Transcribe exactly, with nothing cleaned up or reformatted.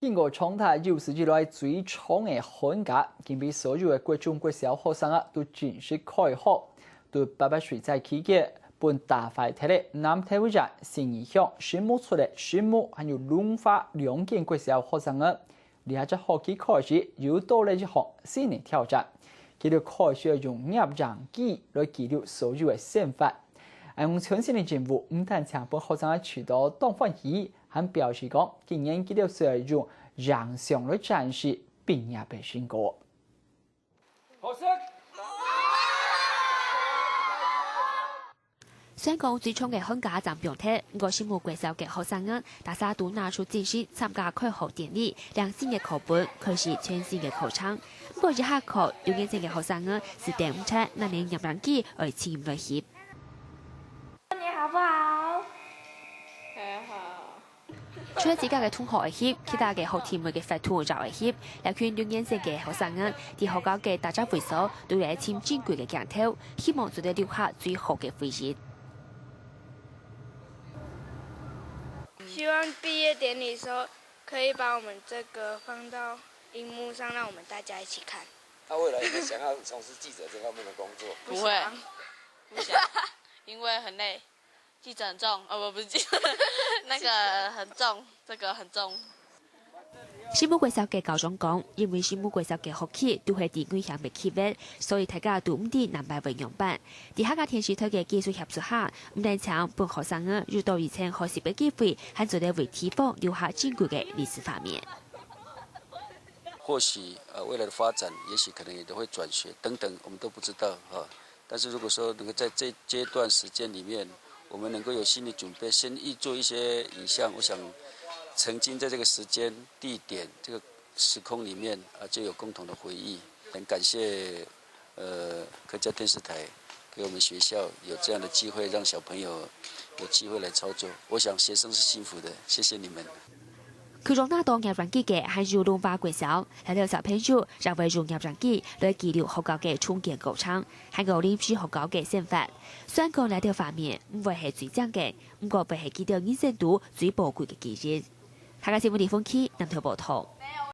經過長達有史以來最長个寒假，今晡日所有个國中、國小學生啊，都正式開學。對八八水災期間，分打壞忒个南投縣信義鄉、新屋出个新屋，還有龍華兩間國小學生啊，這隻學期開始又多了一項新个挑戰。佢兜開始用攝影機來記錄所有个生活。恁樣全新个任務，毋單淨分學生啊試著當歡喜， 還表示講，今年佢兜係用影像來展示畢業个成果。學生，雖然講最長个寒假正放忒，毋過新屋國小个學生啊，大家都拿出精神參加開學典禮，領新个課本，開始全新个課程。毋過這下課，有年輕个學生啊，係等毋切拿等攝影機愛尋來翕。你好不好？還好。 除了自家个同學會翕，其他个學弟妹个活動也會翕。這群六年生个學生啊，在學校个打雜位所，都來尋珍貴个鏡頭，希望做得留下最好个回憶。希望畢業典禮的時候可以把我們這個放到螢幕上，讓我們大家一起看。他未來有沒有想要從事記者這方面的工作？不會，不想，因為很累。 記者很重，哦，不，不是記者，那個很重，這個很重。新屋國小个校長講，因為新屋國小个學區都係在危險个區域，所以大家都毋知南北會仰般。在客家電視台个技術協助下，毋單淨分學生啊，有多一層學習个機會，還做得為地方留下珍貴个歷史畫面。或許呃未來的發展，也許可能也都會轉學等等，我們都不知道哈。 但是如果說能夠在這階段時間裡面，我們能夠有心理準備，先預做一些影像，我想曾經在這個時間、地點、這個時空裡面啊，就有共同的回憶。很感謝呃客家電視台給我們學校有這樣的機會，讓小朋友有機會來操作。我想學生是幸福的，謝謝你們。 佢講拿到攝影機个還有龍華國小，這兜小朋友也會用攝影機來記錄學校个重建過程，還有臨時學校个生活。雖然講這兜畫面毋會係最靚个，毋過會係佢兜人生肚最寶貴个記憶。客家新聞李鳳琪，南投報導。